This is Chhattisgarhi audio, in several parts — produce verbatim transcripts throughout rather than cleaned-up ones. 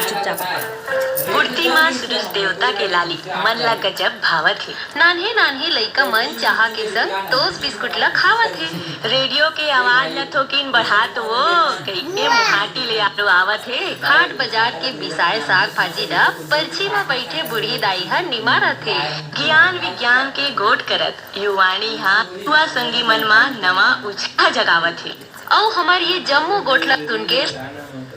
चुपचाप। मूर्ति माँ सूरज देवता के लाली, मन ला गजब भावत हे। नान्हे नान्हे लइका मन चाहा के संग टोस बिस्कुट ला खावत हे। रेडियो के आवाज ला थोकिन बढ़ा तो वो, कहिके मुहाटी ले आलू आवत हे। हाट बाजार के बिसाए साग भाजी ला परछी म बइठे बूढ़ी दाई ह निमारत हे। ज्ञान विज्ञान के गोठ करत युवाणी ह युवा संगी मन म नवा उत्साह जगावत हे। अउ हमर ये जम्मो गोठ ला सुन के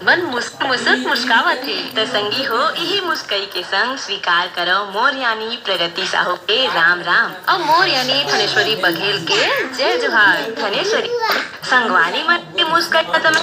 मन मुस्क मुसुक मुस्कावत हे। त संगी हो, इही मुस्कई के संग स्वीकार करो मोर यानी प्रगति साहू के राम राम। अउ मोर यानी थनेश्वरी बघेल के जय जोहार। थनेश्वरी, संगवारी मन के मुस्कई खत्म।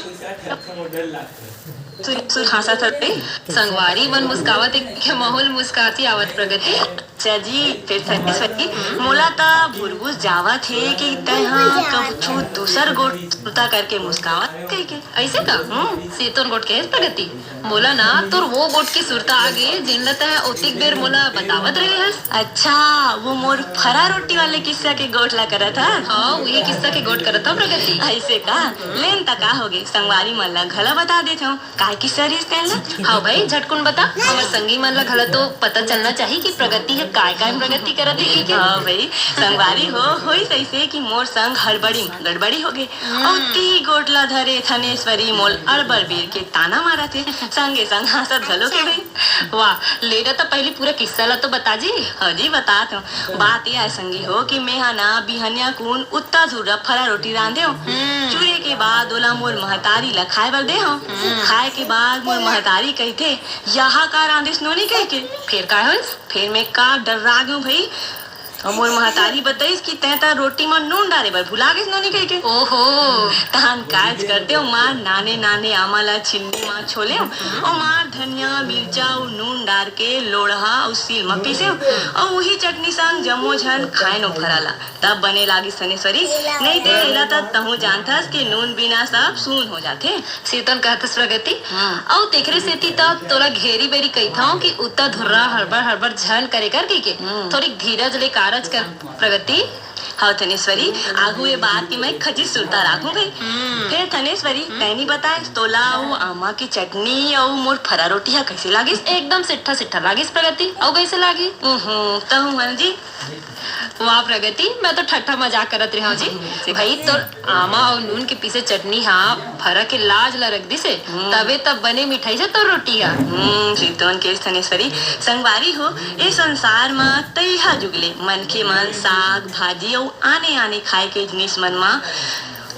सुन, सुन, हाँसत हवे। संगवारी मन मुस्कावत हे के माहौल मुस्कासी आवत प्रगति। अच्छा जी, फिर थनेश्वरी, मोला त भुरभुस जावत हे कि तैं ह कभू दूसर गोठ सुरता करके मुस्कावत कहिके। अइसे का? हम्म। सेतोन गोठ के प्रगति। मोला ना तोर वो गोठ के सुरता आ गे, जेन ल तैं ओतिक बेर मोला बतावत रहे हस। अच्छा, वो मोर फरा रोटी वाले किस्सा के गोठ ला करत हस? हाँ, उही किस्सा के गोठ करत हव प्रगति। अइसे का? लेन त का होगे, संगवारी मन ला घला बता देथव। काय किस्सा रिहिस तेन ला? हाँ भाई, झटकुन बता। हमर संगी मन ला घला तो पता चलना चाही कि प्रगति ह काय-काय प्रगति करत हे कहिके। हाँ भाई, संगवारी हो, होइस अइसे कि मोर संग हड़बड़ी म गड़बड़ी होगे। हम्म। अउ ती गोठ ला धरे थनेश्वरी मोल अड़बड़ बेर के ताना मारत हे, संगे संग हाँसत घलो के भाई। वाह, ले ना त पहिली पूरा किस्सा ला तो बता जी। हाँ जी, बतात हूँ। बात ये आय संगी हो कि मेंहा ना बिहनिया कुन उत्ता धुर्रा फरा रोटी रांधेव। हम्म। चुरे के बाद ओला मोर महतारी ला खाए बर देहव। हम्म। खाए के बाद मोर महतारी कहिथे, "यहाँ का रांधेस नोनी?" कहिके। फेर का होइस? फेर मैं का डर्रा गेंव भई। अउ मोर महतारी बताइस कि तैं त रोटी म नून डारे बर भुला गेस नोनी कहिके। ओहो। तहान काज करते ओमा नाने नाने आमा ला छिलनी म छोलेव, ओमा धनिया, मिर्चा अउ नून डार के लोढ़ा अउ सील म पीसेव, अउ उही चटनी संग जम्मो झन खाएन ओ फरा ला। तब बने लागिस थनेश्वरी, नइ ते एला त तहूँ जानथस कि नून बिना सब सून हो जाथे। सेतोन कहथस प्रगति। हाँ। अउ तेखरे सेती त तोला घेरी बेरी कहिथंव कि उत्ता धुर्रा हड़बड़ हड़बड़ झन करे कर कहिके। हम्म। थोरिक धीरज ले कारज कर प्रगति। हव थनेश्वरी, आघू ए बात के मैं खचित सुरता राखूं भई। हम्म। फेर थनेश्वरी, हम्म। तैं नी बताएस, तोला अउ आमा के चटनी अउ मोर फरा रोटी ह कइसे लागिस? एकदम सिट्ठा सिट्ठा लागिस प्रगति। अउ कइसे लागी? उहुं, तहूं हन जी। वाह प्रगति, मैं तो ठट्ठा मजाक करत रेहेंव जी। भई तोर आमा अउ नून के पीसे चटनी हा फरा के लाज ला रख दिसे, हम्म। तभे तब बने मिठाइस तोर रोटी हा। हम्म, सिरतोन के थनेश्वरी, संगवारी हो, ए संसार म तइहा जुग ले मनखे मन साग, भाजी अउ आने-आने खाए के जिनिस मन म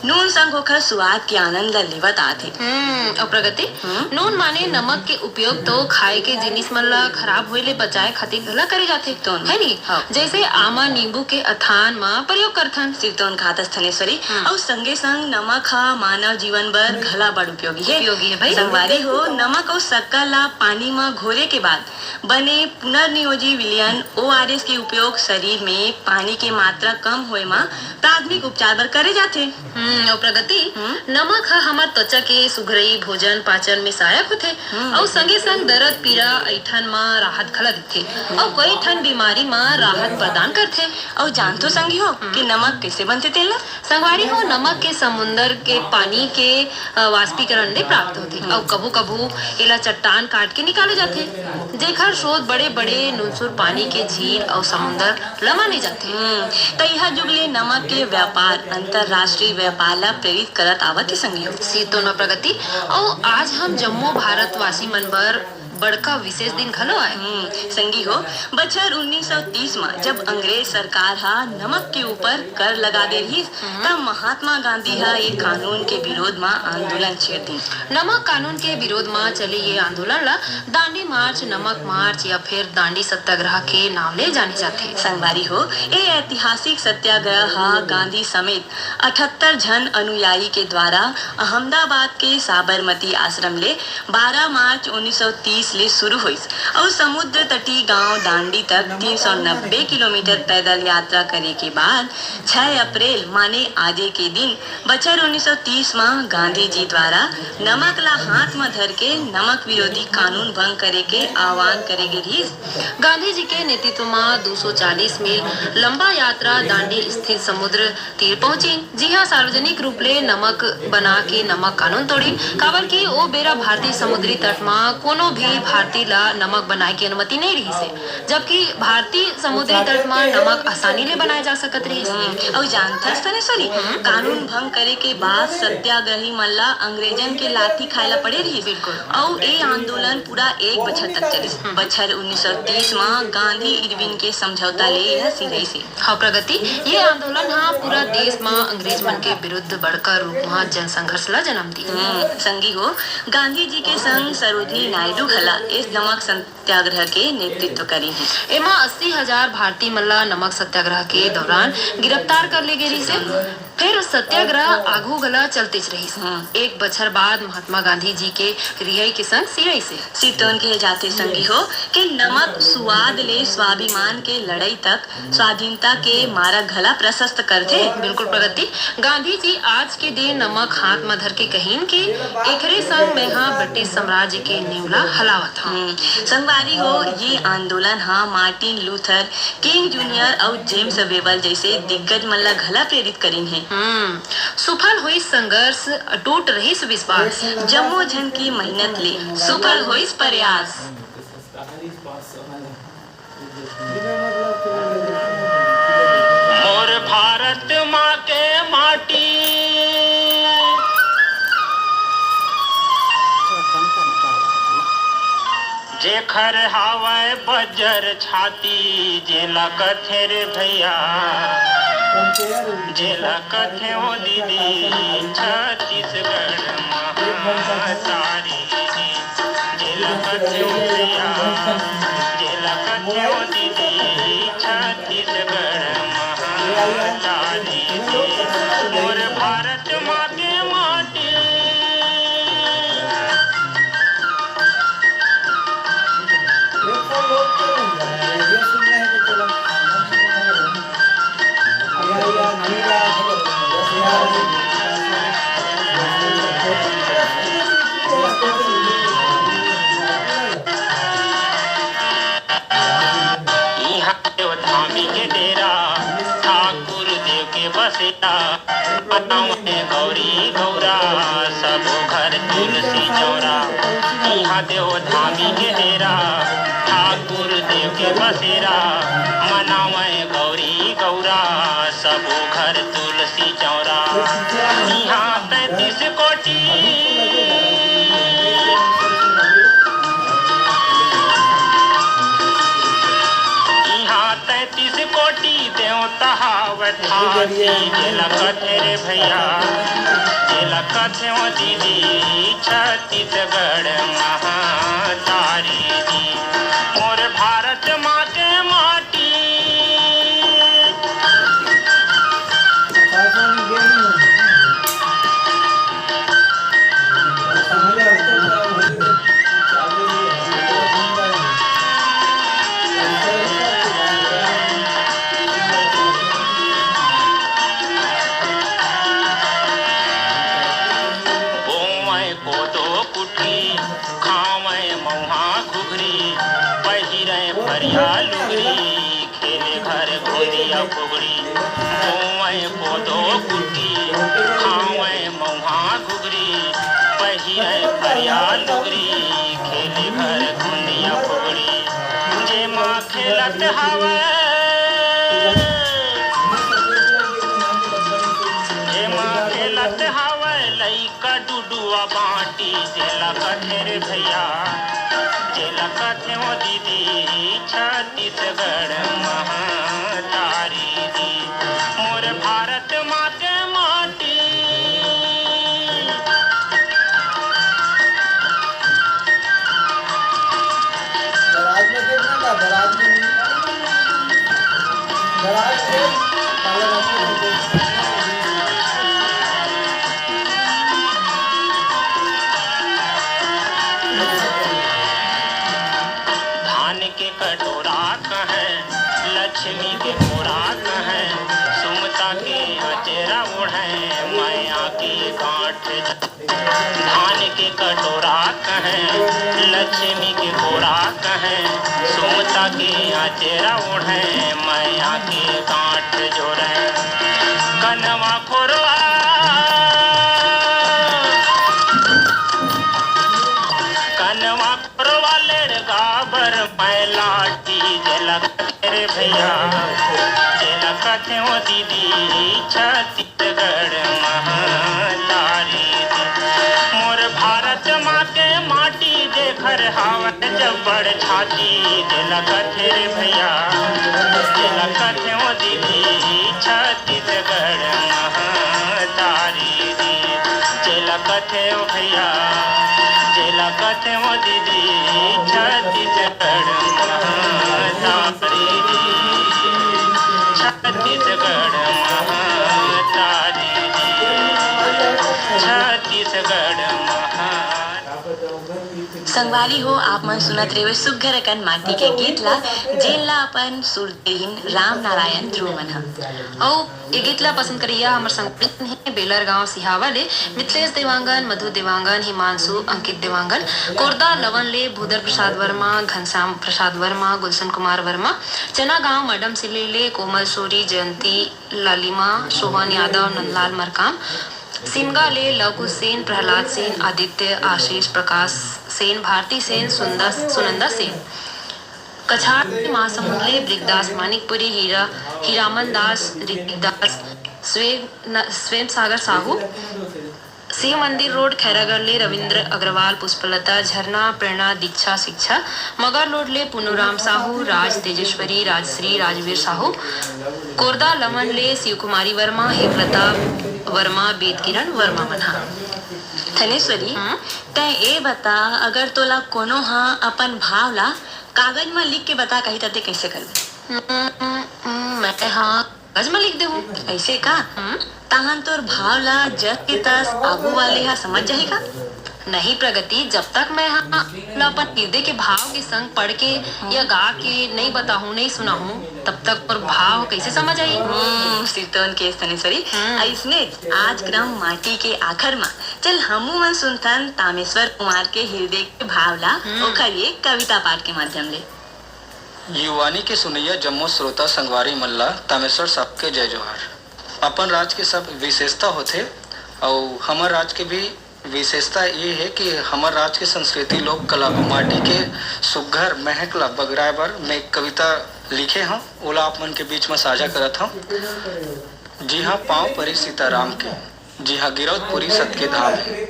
नून संग ओखर सुवाद के आनंद ल लेवत आत हे। हम्म, अउ प्रगति, हम्म? नून माने नमक के उपयोग तो खाए के जिनिस मन ल खराब होए ले बचाए खातिर घला करे जाथे, तोन। है नी? हाँ। जइसे आमा नींबू के अथान म प्रयोग करथन। सिरतोन खातस थनेश्वरी, हम्म। अउ संगे संग नमक ह मानव जीवन बर घला बड़ उपयोगी हे। उपयोगी हे भाई। संगवारी हो, नमक अउ शक्कर ला पानी म घोरे के बाद बने पुनर्नियोजी विलयन, ओआरएस, के उपयोग शरीर में पानी के मात्रा कम होए म प्राथमिक उपचार बर करे जाथे। हम्म, अउ प्रगति, हम्म। नमक ह हमर त्वचा के सुघरई, भोजन पाचन में सहायक होथे, हम्म। अउ संगे संग दरद, पीरा, अइठन म राहत घला देथे, अउ कई ठन बीमारी म राहत प्रदान करथे। अउ जानथो संगी हो हम्म। कि नमक कइसे बनथे तेला? संगवारी हो, नमक के समुंदर के पानी के, अ, वाष्पीकरण ले प्राप्त होथे। हम्म। अउ कभू-कभू एला चट्टान काट के निकाले जाथे, जेखर स्रोत बड़े-बड़े नुनसुर पानी के झील अउ समुंदर ल माने जाथे। हम्म, तइहा जुग ले नमक के व्यापार अंतर्राष्ट्रीय व्यापार ला प्रेरित करत आवत हे संगी हो। सिरतोन प्रगति, अउ आज हम जम्मो भारतवासी मन बर बड़का विशेष दिन घलो आय। हम्म, संगी हो, बछर उन्नीस सौ तीस म जब अंग्रेज सरकार ह नमक के ऊपर कर लगा दे रिहिस, हम्म। त महात्मा गांधी ह ये कानून के विरोध म आंदोलन छेड़ दिन। नमक कानून के विरोध म चले ये आंदोलन ल दांडी मार्च, नमक मार्च या फिर दांडी सत्याग्रह के नाम ले जाने जाथे। संगवारी हो, ये ऐतिहासिक सत्याग्रह ह गांधी समेत अठहत्तर झन अनुयायी के द्वारा अहमदाबाद के साबरमती आश्रम ले बारह मार्च उन्नीस सौ तीस ले शुरू होइस अउ समुद्र तटी गांव दांडी तक तीन सौ नब्बे किलोमीटर पैदल यात्रा करे के बाद छह अप्रैल माने आजे के दिन बछर उन्नीस सौ तीस म गांधी जी द्वारा नमक ला हाथ म धर के नमक विरोधी कानून भंग करे के आह्वान करे गे रिहिस। गांधी जी के नेतृत्व म दो सौ चालीस मील लंबा यात्रा दांडी स्थित समुद्र तीर पहुंचिन, जिहां सार्वजनिक रूप ले नमक बना के नमक कानून तोड़िन, काबर कि ओ बेरा भारतीय समुद्री तट म कोनो भी भारतीय ला नमक बनाए के अनुमति नइ रिहिस हे, जबकि भारतीय समुद्री तट म नमक आसानी ले बनाए जा सकत रिहिस हे। अउ जानथस तने सोनी, कानून भंग करे के बाद सत्याग्रही मन ला अंग्रेजन के लाठी खाए ला पड़े रिहिस। बिल्कुल। अउ ए आंदोलन पूरा एक बछर तक चलिस। बछर उन्नीस सौ तीस म गांधी इरविन के समझौता ले यह सिरइस हे। हाँ प्रगति, ये आंदोलन ह पूरा देश म अंग्रेज मन के विरुद्ध बड़का रूप म जन संघर्ष ला जन्म दिस। हम्म, संगी हो, गांधी जी के संग सरोजनी नायडू घला इस नमक सत्याग्रह के नेतृत्व करिन हे। एमा अस्सी हजार भारतीय मन ला नमक सत्याग्रह के दौरान गिरफ्तार कर ले गे रिहिस हे। फिर सत्याग्रह आघू घला चलतेच रहिस। हम्म। एक बछर बाद महात्मा गांधी जी के रिहाई के संग सिरइस हे। सिरतोन कहे जाथे संगी हो कि नमक सुवाद ले स्वाभिमान के लड़ाई तक स्वाधीनता के मार्ग घला प्रशस्त करथे। बिल्कुल प्रगति, गांधी जी आज के दिन नमक हाथ म धर के कहिन कि एकरे संग मैं ह ब्रिटिश साम्राज्य के नींव ला हलावत हंव। हम्म, संगवारी हो, ये आंदोलन ह मार्टिन लूथर किंग जूनियर अउ जेम्स वेबल जैसे दिग्गज मन ला घला प्रेरित करिन हे। हम्म, सुफल होइस संघर्ष, अटूट रहिस विश्वास। जम्मो झन के मेहनत ले सुफल होइस प्रयास। मोर भारत माँ के माटी, जेखर हावय बजर छाती, जेला कथे रे भैया, जेला कथे ओ दीदी, छत्तीसगढ़ महातारी। जेला कथ्यौ भैया, जेला कथ्यौ दीदी, छत्तीसगढ़ महातारी जी, मोर भारत माँ के माटी। इहाँ देव धामी के डेरा, ठाकुर देव के बसेरा, मनावय गौरी गौरा, सबो घर तुलसी चौरा। इहाँ देव धामी के डेरा, ठाकुर देव के बसेरा, मनावय गौरी गौरा, सबो घर तुलसी चौरा। इहाँ तैंतीस कोटि, इहाँ तैंतीस कोटि देवता हावय ठासी, जेला कथे रे भैया, जेला कथे ओ दीदी, छत्तीसगढ़ महातारी जी, मोर भारत माँ के माटी। बोवय कोदो कुटकी, खावय मउहा घुघरी, पहिरय फरिया लुगरी, खेले घर गोंदिया फुगड़ी। बोवय कोदो कुटकी, खावय मउहा घुघरी, पहिरय फरिया लुगरी, खेले घर गोंदिया फुगड़ी। जेमा खेलत हवय, जेमा खेलत हवय लइका डुडुआ बांटी, जेला कथे रे भैया, जेला कथे ओ दीदी, छत्तीसगढ़ महातारी जी, मोर भारत माँ के माटी। बरात में देखना का, बरात में नहीं। बरात में काला रंग के धान के कटोरा कहय, लक्ष्मी के खोरा कहय, सुमता के अचेरा ओढ़य, मया के गांठ। धान के कटोरा कहय, लक्ष्मी के खोरा कहय, सुमता के अचेरा ओढ़य, मया के गांठ जोरय। कनवा खोरवा, कनवा खोरवा ले जेला कथे रे भैया, जेला कथे ओ दीदी, छत्तीसगढ़ महतारी दी। मोर भारत माँ के माटी जेखर हावय जब बड़ छाती, जेला कथे रे भैया, जेला कथे ओ दीदी, छत्तीसगढ़ महतारी दी। जेला कथे ओ भैया, जेला कथे ओ दीदी, छत्तीसगढ़ महतारी दी। छत्तीसगढ़ महतारी दी। छत्तीसगढ़ महा- संगवारी हो, आप मन सुनत रेवे सुग्घर अकन माटी के गीत ला, जेन ला अपन सुर देहिन राम नारायण ध्रुव मन ह। अउ ये गीत ला पसंद करइया हमर संगवारी मन हे बेलर गांव सिहावा ले मिथिलेश देवांगन, मधु देवांगन, हिमांशु, अंकित देवांगन, कोरदा लवन ले भूधर प्रसाद वर्मा, घनश्याम प्रसाद वर्मा, गुलशन कुमार वर्मा, चना गांव मडम सिल्ली ले कोमल सोरी, जयंती, लालिमा, सोहन यादव, नंदलाल मरकाम, सिमगा ले लव कुश सेन, प्रहलाद सेन, आदित्य, आशीष, प्रकाश सेन, भारती सेन, सुंदा, सुनंदा सेन। कछार ले महासमुंद ले ब्रिकदास मानिकपुरी, हीरा, हीरामन दास, ऋतिक दास, स्वे-, न-, स्वयं सागर साहू, शिव मंदिर रोड, खैरागढ़ ले रविंद्र अग्रवाल, पुष्पलता, झरना, प्रेरणा, दीक्षा, शिक्षा, मगर रोड ले पुनूराम साहू, राज तेजेश्वरी, राजश्री, राजवीर साहू, कोरदा लवन ले शिव कुमारी वर्मा, हेमलता वर्मा, वेद किरण वर्मा मन ह। धनेश्वरी, हम्म? तैं ए बता, अगर तोला कोनो ह अपन भाव ला कागज म लिख के बता कही, त तैं कइसे करबे? हम्म, हम्म, मैं ह कागज म लिख देहूं। अइसे का? हम्म। तहन तोर भाव ला जस के तस आगू वाले ह समझ जाही का? नहीं प्रगति, जब तक मैं ह ला अपन हृदय के भाव के संग पढ़ के या गा के नहीं बताहूं, नहीं सुनाहूं, तब तक मोर भाव कइसे समझ आही? हम्म, सिरतोन के धनेश्वरी। हम्म। अइसने आज क्रम माटी के आखर म चल हमू मन सुनथन तामेश्वर कुमार के हृदय के भाव ला, हम्म। ओखर ये कविता पाठ के माध्यम ले। युवानी के सुनइया जम्मो श्रोता संगवारी मन ला तामेश्वर साहू के जय जोहार। अपन राज के सब विशेषता होथे, अउ हमर राज के भी विशेषता ये हे कि हमर राज के संस्कृति, लोक कला, माटी के सुग्घर महक ला बगराए बर मैं एक कविता लिखे हंव, ओला आप मन के बीच म साझा करत हंव। जिहां पांव परे सीताराम के, जिहां गिरौदपुरी सत के धाम हे।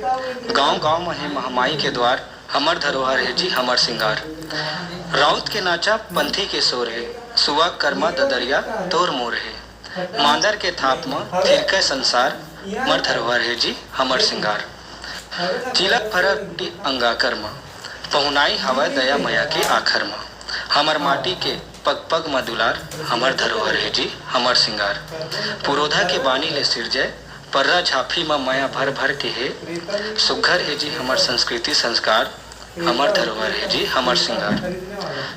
गांव-गांव म हे महामाई के द्वार, हमर धरोहर हे जी हमर सिंगार। राउत के नाचा पंथी के सोर हे, सुआ कर्मा ददरिया तोर मोर हे। मांदर के थाप म थिरकै संसार, हमर धरोहर हे जी हमर सिंगार। चीला फरा रोटी अंगा कर्मा, पहुनाई हवय दया मया के आखर म। हमर माटी के पग पग म दुलार, हमर धरोहर हे जी हमर सिंगार। पुरोधा के बानी ले सिरजय, पर्रा झांपी म मया भर भर के हे। सुग्घर हे जी हमर संस्कृति संस्कार, हमर धरोहर हे जी हमर सिंगार।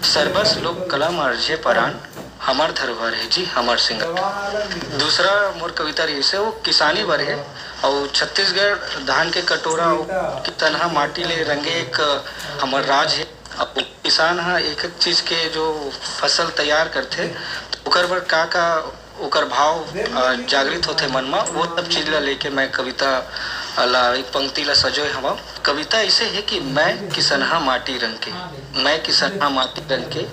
सरबस लोक कला म अर्झे परान, हमर धरोहर हे जी हमर सिंगार। दूसरा मोर कविता रहिसे, वो किसानी बर हे। अउ छत्तीसगढ़ धान के कटोरा अउ किसनहा माटी ले रंगे एक हमर राज हे। अब किसान ह एक एक चीज के जो फसल तैयार करथे, त ओकर बर का का ओकर भाव, अ, जागृत होथे मन म, वो सब चीज ला लेके मैं कविता ला, एक पंक्ति ला सजोए हवं। कविता अइसे हे कि मैं किसनहा माटी रंग के, मैं किसनहा माटी रंग के,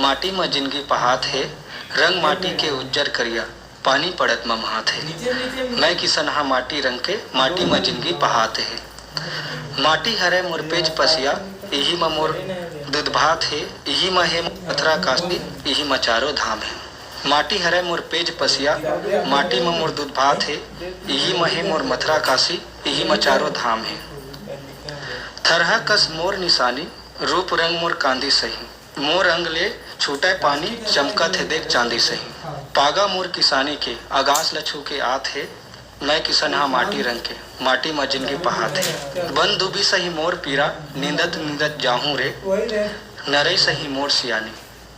माटी म जिनगी पहात हे, रंग माटी के उज्जर करिया, पानी पड़त म महात हे। मैं किसनहा माटी रंग के, माटी म जिनगी पहात हे। माटी हरय मोर पेज पसिया, इही म मोर दूध भात हे, इही म हे मोर मथुरा काशी, इही म चारों धाम हे। माटी हरय मोर पेज पसिया, माटी म मोर दूध भात हे, इही म हे मोर मथुरा काशी, इही म चारों धाम हे। थरहा कस मोर निशानी, रूप रंग मोर कांदी सही। मोर अंग ले छूटय पानी, चमकत हे देख चांदी सही। पागा मोर किसानी के, अगास ल छू के आत हे। मैं किसनहा माटी रंग के, माटी म जिनगी पहात हे। बन दुबी सही मोर पीरा, नींदत नींदत जाहूं रे। नरई सही मोर सियानी,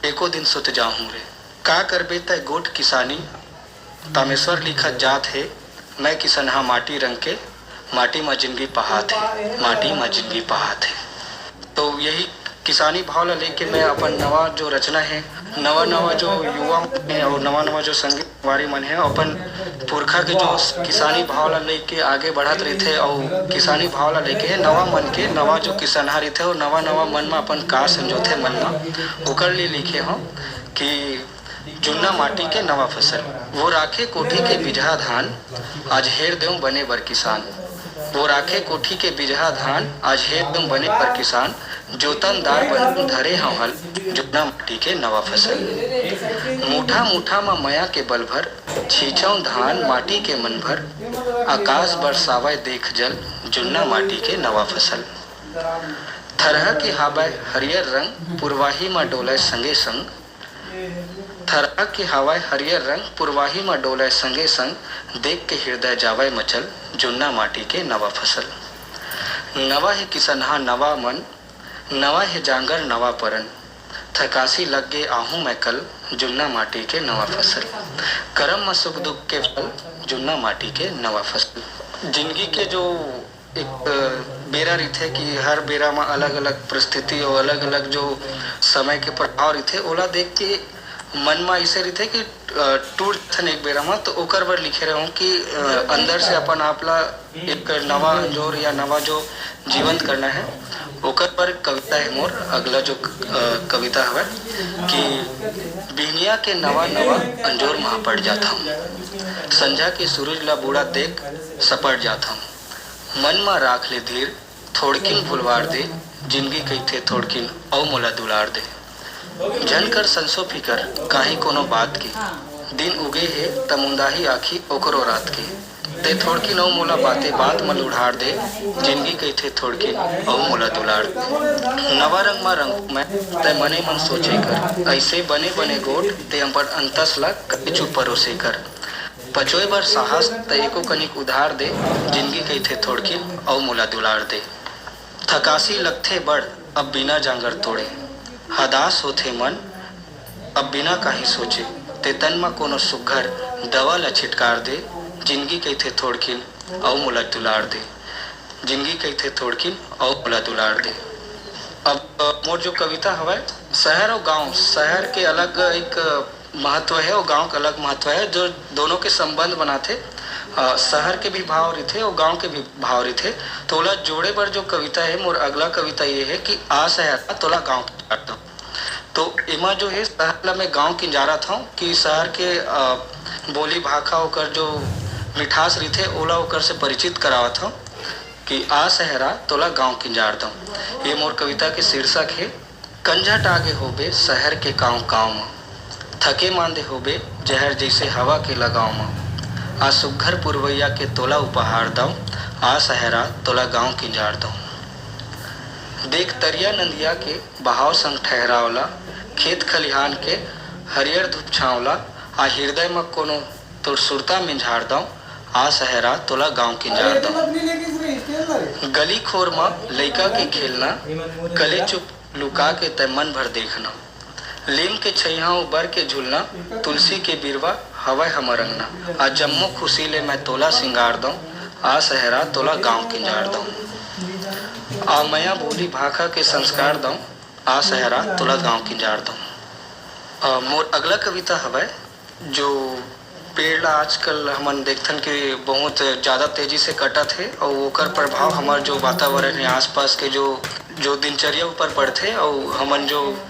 एको दिन सुत जाहूं रे। का करबे तै गोठ किसानी, तामेश्वर लिखत जात हे, मैं किसनहा माटी रंग के, माटी म जिनगी पहात हे, माटी म जिनगी पहात हे। तो यही किसानी भाव ला लेके मैं अपन नवा जो रचना हे, नवा नवा जो युवा मन हे और नवा नवा जो संगी संगवारी मन हे, अपन पुरखा के जो किसानी भाव ला लेके आगे बढ़त रहिथे और किसानी भाव ला लेके नवा मन के, नवा जो किसनहा रहिथे और नवा नवा मन में अपन का संजोथे मन में, ओकर लिए लिखे हो कि जुन्ना माटी के नवा फसल। वो राखे कोठी के बिजहा धान, आज हेर देव बने बर किसान। वो राखे कोठी के बिजहा धान, आज हेर देव बने बर किसान। जोतन दार बन धरे हंव हल, जुन्ना माटी के नवा फसल। मुठा मुठा म मया के बल भर, छींचव धान माटी के मन भर। आकाश बरसावय देख जल, जुन्ना माटी के नवा फसल। थरहा के हावय हरियर रंग, पुरवाही म डोलय संगे संग। थरहा के हावय हरियर रंग, पुरवाही म डोलय संगे संग। देख के हृदय जावय मचल, जुन्ना माटी के नवा फसल। नवा हे किसनहा नवा मन, नवा हे जांगर नवा परन। थकासी लग गे आहूं मैं कल, जुन्ना माटी के नवा फसल। करम म सुख दुख के फल, जुन्ना माटी के नवा फसल। जिंदगी के जो एक बेरा रहिथे कि हर बेरा म अलग-अलग परिस्थिति अउ अलग-अलग जो समय के प्रभाव रहिथे, ओला देख के मन म अइसे रहिथे कि, अ, टूट जथन एक बेरा म, तो ओकर बर लिखे रहूं कि, अ, अंदर से अपन आप ला एक नवा अंजोर या नवा जो जीवंत करना हे, ओकर बर कविता हे मोर। अगला जो, अ, कविता हवय कि बिहनिया के नवा-नवा अंजोर म पड़ जाथंव, संझा के सूरज ला बूड़त देख सपट जाथंव। मन म राख ले धीर, थोड़किन भुलवार दे, जिनगी कहिथे थोड़किन अउ मोला दुलार दे। झन कर संसो फिकर, काहीं कोनो बात के, दिन उगे हे त मुंदाही आँखी ओकरो रात के। तैं थोड़किन अउ मोला बाते बात म लुढ़ार दे, जिनगी कहिथे थोड़किन अउ मोला दुलार दे। नवा रंग म रंगहूं मैं, तैं मने मन सोचे कर, अइसे बने बने गोठ, तैं अपन अंतस ला कतेचु परोसे कर। पचोय बर साहस त एको कनिक उधार दे, जिनगी कहिथे थोड़किन अउ मोला दुलार दे। थकासी लगथे बड़ अब बिना जांगर तोड़े, हदास होथे मन अब बिना काहीं सोचे। ते तन म कोनो सुग्घर दवा ल छिटकार दे, जिनगी कहिथे थोड़किन अउ मोला दुलार दे। जिनगी कहिथे थोड़किन अउ मोला दुलार दे। अब, अ, मोर जो कविता हवय, शहर अउ गांव, शहर के अलग एक महत्व हे अउ गांव के अलग महत्व हे, जो दोनों के संबंध बनाथे। अ, शहर के भी भाव रहिथे अउ गांव के भी भाव रहिथे। तो ओला जोड़े बर जो कविता हे, मोर अगला कविता ये हे कि आ शहर, तोला गांव के तो एमा जो हे, शहर ला मैं गांव किंजारत हंव कि शहर के, अ, बोली भाखा, ओकर जो मिठास रहिथे, ओला ओकर से परिचित करावत हंव कि आ शहरा, तोला गांव किंजार दंव। ये मोर कविता के शीर्षक हे, कंझट आगे होबे शहर के कांव-कांव म। थके मांदे होबे जहर जइसे हवा के लगाव म। आ सुग्घर पुरवैया के तोला उपहार दंव, आ शहरा, तोला गांव किंजार दंव। देख तरिया नंदिया के बहाव संग ठहराव ला, खेत खलिहान के हरियर धूप छांव ला, आ हिरदय म कोनो तोर सुरता मिंझार दंव, आ शहरा, तोला गांव किंजार दंव। गली खोर म लइका के खेलना, कले चुप लुका के तैं मन भर देखना। लीम के छइहां अउ बर के झुलना, तुलसी के बिरवा हवय हमर अंगना। आ जम्मो खुशी ले मैं तोला सिंगार दंव, आ शहरा, तोला गांव किंजार दंव। आ मया बोली भाखा के संस्कार दंव, आ शहरा, तोला गांव किंजार दंव। अ, मोर अगला कविता हवय, जो पेड़ ला आजकल हमन देखथन कि बहुत ज्यादा तेजी से कटत हे, अउ ओकर प्रभाव हमर जो वातावरण हे, आसपास के जो, जो दिनचर्या ऊपर पड़थे, अउ हमन जो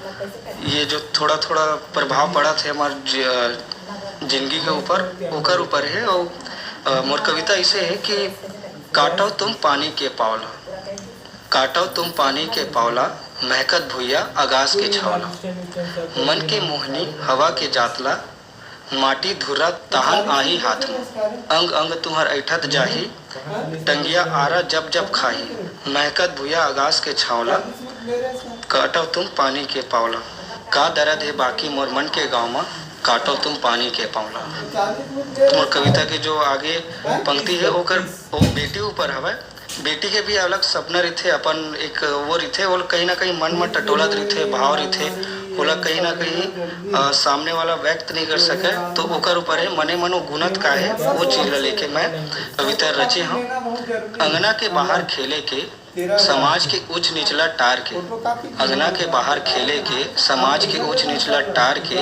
ये जो थोड़ा-थोड़ा प्रभाव पड़त हे हमर ज-, जिंदगी के ऊपर, ओकर ऊपर हे। अउ, अ, मोर कविता अइसे हे कि काटव तुम पानी के पावला, काटव तुम पानी के पावला, महकत भुइया अगास के छावला। मन के मोहनी हवा के जातला, माटी धुर्रा तहन आही हाथ म। अंग अंग तुंहर अइठत जाही, टंगिया आरा जब जब खाही। महकत भुइया अगास के छावला, काटव तुम पानी के पावला। का दरद हे बाकी मोर मन के गांव म, काटव तुम पानी के पावला। मोर कविता के जो आगे पंक्ति हे, ओकर, ओ बेटी ऊपर हवय। बेटी के भी अलग सपना रहिथे, अपन एक वो रहिथे, ओला कहीं ना कहीं मन म टटोलत रहिथे, भाव रहिथे, ओला कहीं ना कहीं, अ, सामने वाला व्यक्त नहीं कर सके, तो ओकर ऊपर हे, मने मन वो गुनत का हे, वो चीज ला लेके मैं कविता रचे हंव। अंगना के बाहर खेले के, समाज के ऊंच नीच ल टार के, अंगना के बाहर खेले के, समाज के ऊंच नीच ल टार के,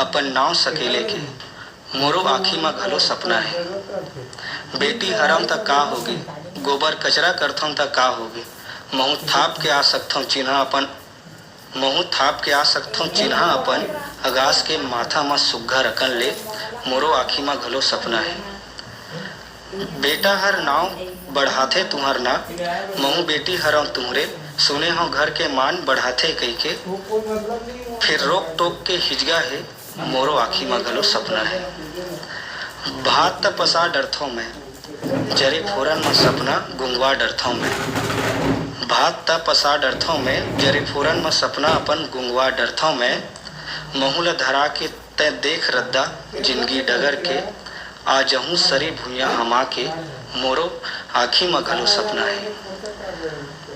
अपन नाव सकेले के, मोरो आँखी म घलो सपना हे। बेटी हरंव त का होगे, गोबर कचरा करथंव त का होगे, महूं थाप के आ सकथंव चिन्हा अपन, महूं थाप के आ सकथंव चिन्हा अपन, अगास के माथा म सुग्घर अकन ले, मोरो आँखी म घलो सपना हे। बेटा हर नाव बढ़ाथे तुंहर ना, महूं बेटी हरंव तुंहरे, सुने हंव घर के मान बढ़ाथे कहिके, फेर रोक टोक के हिजगा हे, मोरो आँखी म घलो सपना हे। भात त पसा डरथंव मैं, जरे फोरन म सपना गुंगवा डरथंव मैं। भात त पसा डरथंव मैं, जरे फोरन म सपना अपन गुंगवा डरथंव मैं। महूं ल धरा के तैं देख रद्दा जिनगी डगर के, आ जहूं सरी भुइयां हमा के, मोरो आँखी म घलो सपना हे।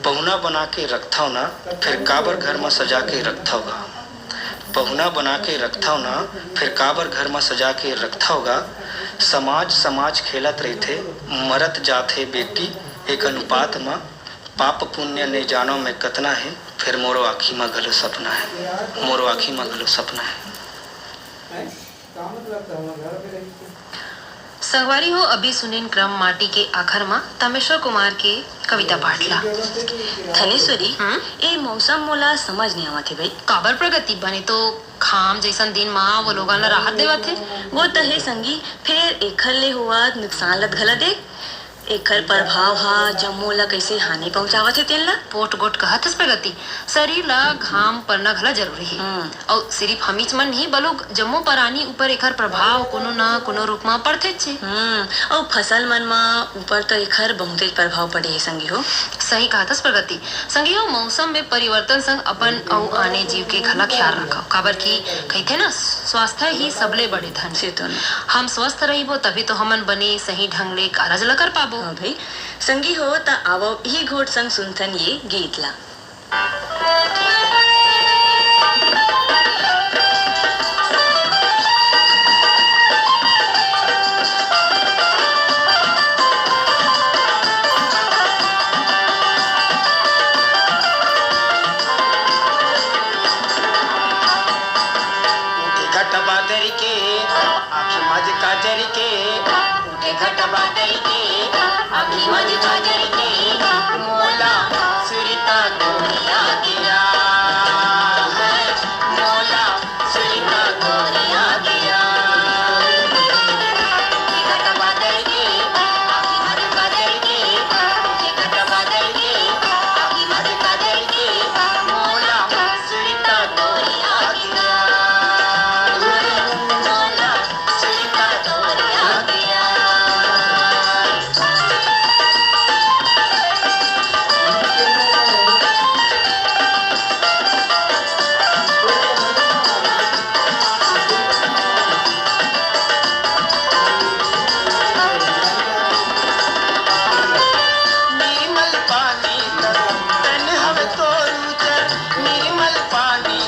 पहुना बना के रखथव ना, फेर काबर घर म सजा के रखथव गा। पहुना बना के रखथव ना, फेर काबर घर म सजा के रखथव गा। समाज, समाज खेलत रहिथे, मरत जाथे बेटी एक अनुपात म। पाप पुण्य नइ जानव मैं कतना हे, फेर मोरो आँखी म घलो सपना हे, मोरो आँखी म घलो सपना हे। संगवारी हो, अभी सुनेन क्रम माटी के आखर म तमेश्वर कुमार के कविता पाठ ला। धनेश्वरी, हम्म? ए मौसम मोला समझ नइ आवत हे भई। काबर प्रगति? बने तो घाम जइसन दिन म वो लोगन ला राहत देवत हे। वो त हे संगी, फेर एखर ले होवत नुकसान ल घला देख। एखर प्रभाव ह जम्मो ल कइसे हानि पहुंचावत हे तेन ल। पोट गोट कहत हस प्रगति, शरीर ल घाम परना घला जरूरी हे। हम्म। अउ सिरिफ हमीच मन नहीं, बलुक जम्मो परानी ऊपर एखर प्रभाव कोनो न कोनो रूप म पड़थेच हे। हम्म, अउ फसल मन म ऊपर त एखर बहुतेच प्रभाव पड़े हे संगी हो। सही कहत हस प्रगति। संगी हो, मौसम में परिवर्तन संग अपन अउ आने जीव के घला ख्याल रखव, काबर कि कहिथे न, स्वास्थ्य ही सबले बड़े धन हे। से तो न। हम स्वस्थ रहिबो तभी तो हमन बने सही ढंग ले कारज ल कर पाबो। हाँ भई। संगी हो, त आवव इही गोठ संग सुनथन ये गीत ला। उठे घटा बादर के, आँखी माझ काजर के, उठे घटा बादर के, आँखी माझ काजर के, मोला सुरता तोरिया गया है, मोला सुरता तोरिया गया। उठे घटा बादर के, आँखी माझ काजर के, उठे घटा बादर के, आँखी माझ काजर के, मोला सुरता तोरिया गया। निर्मल पानी तन हवे तोर उजर, निर्मल पानी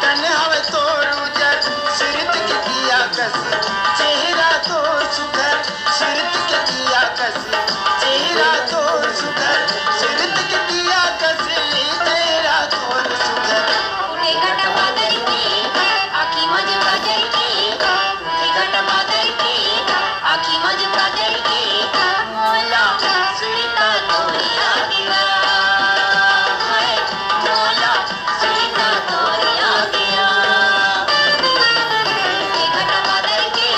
तन हवे तोर उजर, सुरत के दिया कस चेहरा तोर सुघर, सुरत के दिया कस चेहरा तोर सुघर, सुरत के दिया कस चेहरा तोर सुघर। उठे घटा बादर के, आँखी माझ काजर के, उठे घटा बादर के, आँखी माझ काजर के, मोला सुरता तोरिया गया। हाय, मोला सुरता तोरिया गया। उठे घटा बादर के,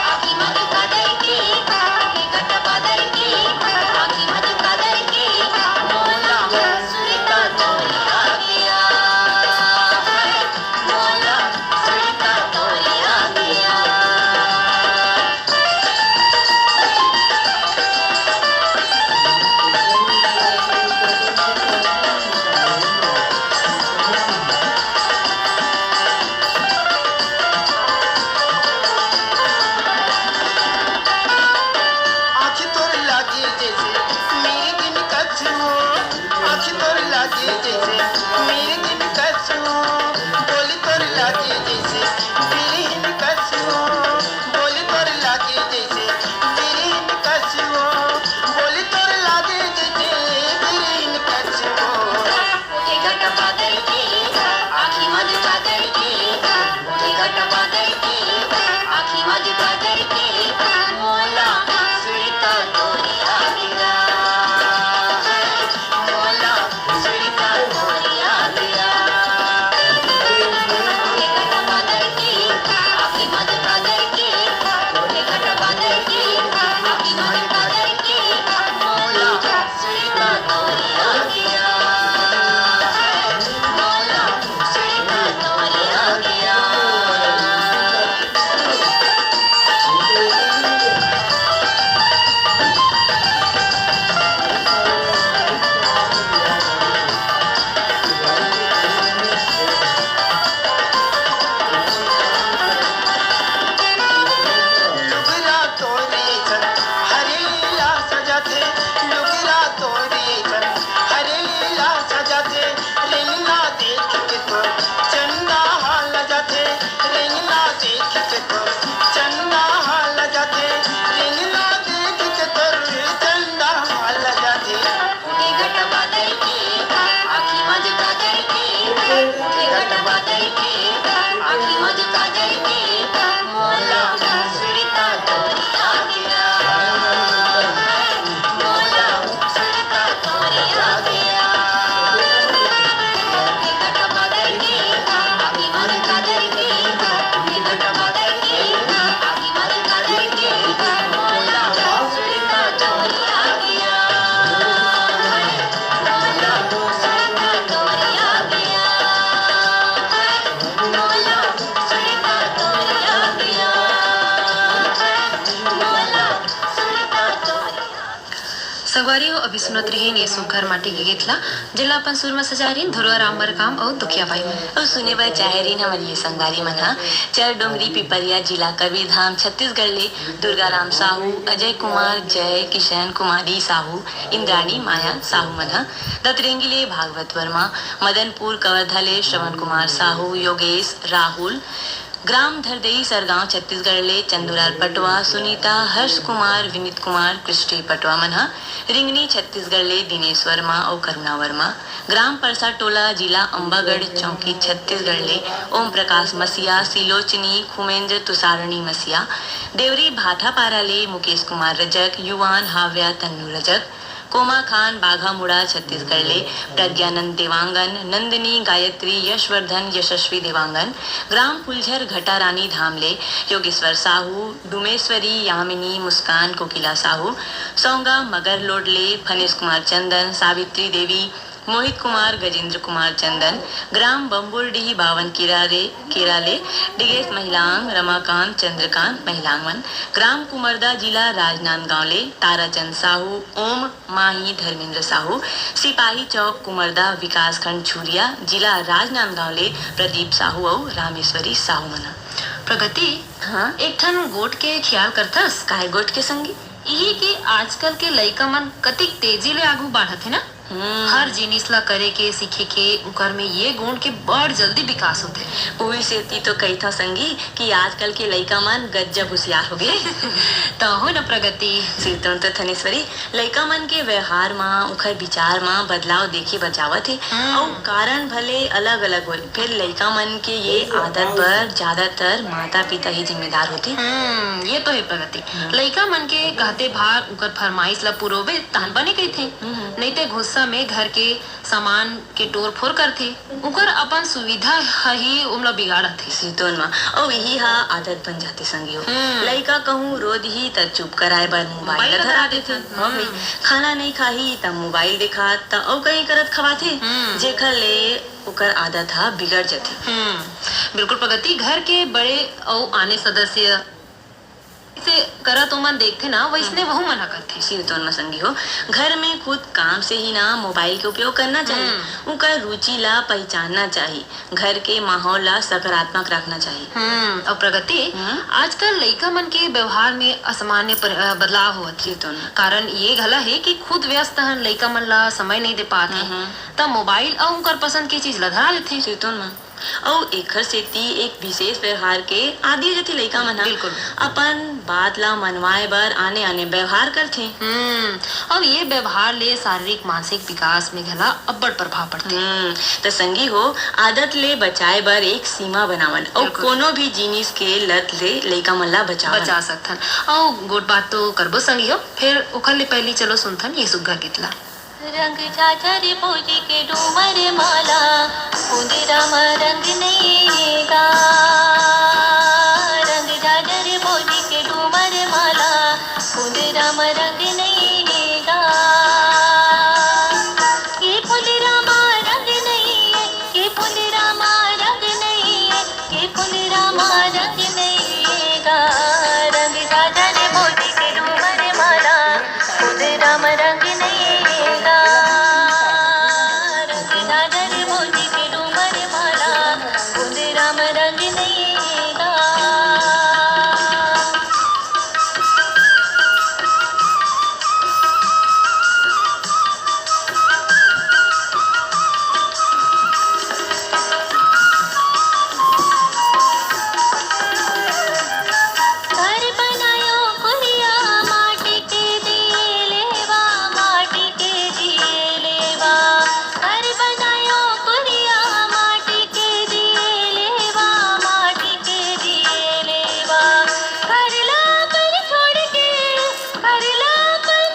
आँखी माझ काजर के, उठे घटा बादर के, आँखी माझ काजर के, मोला सुरता तोरिया गया। हाय, मोला सुरता तोरिया गया। आँखी तोर लागे जैसे मेरे दिन कछु, आँखी तोर लागे जैसे मेरे दिन कछु, बोली तोर लागे जैसे बिरहिन कछु, बोली तोर लागे जैसे बिरहिन कछु, बोली तोर लागे जैसे बिरहिन लुगरा तोरे चन हरेला सजाथे, लुगरा तोरे चन हरेला सजाथे, रेंगना देख के तोर चंदा हा लजाथे, रेंगना देख के तोर चंदा हा लजाथे, रेंगना देख के तोर चंदा हा लजाथे। संगवारी हो, अभी सुनत रहिन ये सुघर माटी के गीत ला, जेला अपन सुर म सजाय रहिन धुरवा राम मरकाम अउ दुखिया बाई मन। अउ सुने बर चाहे रहिन हमन ये संगवारी मन ह चर डोंगरी पिपरिया, जिला कबीरधाम, छत्तीसगढ़ ले दुर्गा राम साहू, अजय कुमार, जय किशन, कुमारी साहू, इंद्राणी, माया साहू मन ह। दतरेंगी ले भागवत वर्मा, मदनपुर कवर्धा ले श्रवण कुमार साहू, योगेश, राहुल, ग्राम धरदेई सरगांव छत्तीसगढ़ ले चंदूलाल पटवा, सुनीता, हर्ष कुमार, विनीत कुमार, क्रिस्टी पटवा मन ह। रिंगनी छत्तीसगढ़ ले दिनेश वर्मा अउ करुणा वर्मा। ग्राम परसा टोला, जिला अंबागढ़ चौकी छत्तीसगढ़ ले ओम प्रकाश मसीहा, सिलोचनी, खुमेंद्र, तुषारणी मसीहा। देवरी भाठापारा ले मुकेश कुमार रजक, युवान, हाव्या, तन्नू रजक। कोमाखान, बाघामुड़ा, छत्तीसगढ़ ले प्रज्ञानंद देवांगन, नंदिनी, गायत्री, यशवर्धन, यशस्वी देवांगन। ग्राम फुलझर घटारानी धाम ले योगेश्वर साहू, डुमेश्वरी, यामिनी, मुस्कान, कोकिला साहू। सौंगा मगरलोड ले फनेश कुमार चंदन, सावित्री देवी, मोहित कुमार, गजेंद्र कुमार चंदन। ग्राम बम्बुरडीह बावन किरा रे, किरा ले डिगेश महिलांग, रमाकांत, चंद्रकांत महिलांग मन। ग्राम कुमरदा, जिला राजनांदगांव ले ताराचंद साहू, ओम माही, धर्मेंद्र साहू। सिपाही चौक कुमरदा, विकासखंड झुरिया, जिला राजनांदगांव ले प्रदीप साहू अउ रामेश्वरी साहू मन। प्रगति, हाँ? एक ठन गोठ के ख्याल करथस? काय गोठ के संगी? इही कि आजकल के लइका मन कतिक तेजी ले आगू बाढ़त हे ना। हम्म। हर जिनिस ला करे के, सीखे के, उकर में ये गुण के बड़ जल्दी विकास होथे। उही सेती तो कहिथंव संगी कि आजकल के लइका मन गजब हुसियार हो गे। त हो न प्रगति। सिरतोन तो थनेश्वरी, लइका मन के व्यवहार म, उखर विचार म बदलाव देखे बर जावत हे। हम्म। अउ कारण भले अलग-अलग होय, फेर लइका मन के ये आदत बर ज्यादातर माता-पिता ही जिम्मेदार होथे। हम्म, ये तो हे प्रगति। हम्म। लइका मन के कहते भार उकर फरमाइश ला पुरोबे, तहन बने कहिथे। हम्म। नइते गुस्सा में घर के सामान के टोर-फोर करथे। उकर अपन सुविधा ह ही ओमला बिगाड़त हे। सिरतोन म। अउ इही ह आदत बन जाथे संगी हो। हम्म। लइका कहूँ रो दिही त चुप कराए बर मोबाइल मोबाइल ला ला धरा धरा देथे। देथे। हाँ भाई, हम्म। खाना नइ खाही त मोबाइल देखा त अउ कहीं करत खवाथे। हम्म। जेखर ले ओकर आदत ह बिगड़ जथे। हम्म, बिल्कुल प्रगति। घर के बड़े अउ आने सदस्य जइसे करत ओमन देखथे ना, वइसने हम्म। वहू मन ह करथे। सिरतोन म संगी हो, घर में खुद काम से ही ना मोबाइल के उपयोग करना चाहिए। हम्म। उकर रुचि ला पहिचानना चाहिए, घर के माहौल ला सकारात्मक रखना चाहिए। हम्म, अउ प्रगति, हम्म। आजकल लइका मन के व्यवहार में असामान्य पर-, अ, बदलाव होवत हे। सिरतोन। कारण ये घला हे कि खुद व्यस्त हन, लइका मन ला समय नइ दे पात हे। हम्म, हम्म। त मोबाइल अउ उकर पसंद के चीज ला धरा लेथे। सिरतोन म। अउ एखर सेती एक विशेष व्यवहार के आदी हो जाथे। लइका मन ह बिल्कुल। अपन बात ला मनवाए बर आने-आने व्यवहार करथे। हम्म, अउ ये व्यवहार ले शारीरिक, मानसिक विकास में घला अब्बड़ प्रभाव पड़थे। हम्म, त संगी हो, आदत ले बचाए बर एक सीमा बनावन अउ बिल्कुल। कोनो भी जिनिस के लत ले लइका मन ला बचावन। बचा सकथन। अउ गोठ बात तो करबो संगी हो, फेर ओखर ले पहिली चलो सुनथन ये सुग्घर गीत ला। रंग झाझर भौजी के डूमर माला, कुंदरा म रंग नइये गा। रंग झाझर भौजी के डूमर माला, कुंदरा म रंग नइये गा। ये फुलरा म रंग नइये, ये फुलरा म रंग नइये, ये फुलरा म रंग नइये गा। रंग झाझर भौजी के डूमर माला, कुंदरा म रंग नइये गा। रंग झाझर भौजी के डूमर माला, कुंदरा म रंग नइये गा। घर बनायो कुरिया माटी के दिए लेवा, माटी के दिए लेवा। घर बनायो कुरिया माटी के दिए लेवा, माटी के दिए लेवा। घर ला अपन छोड़ के, घर ला अपन,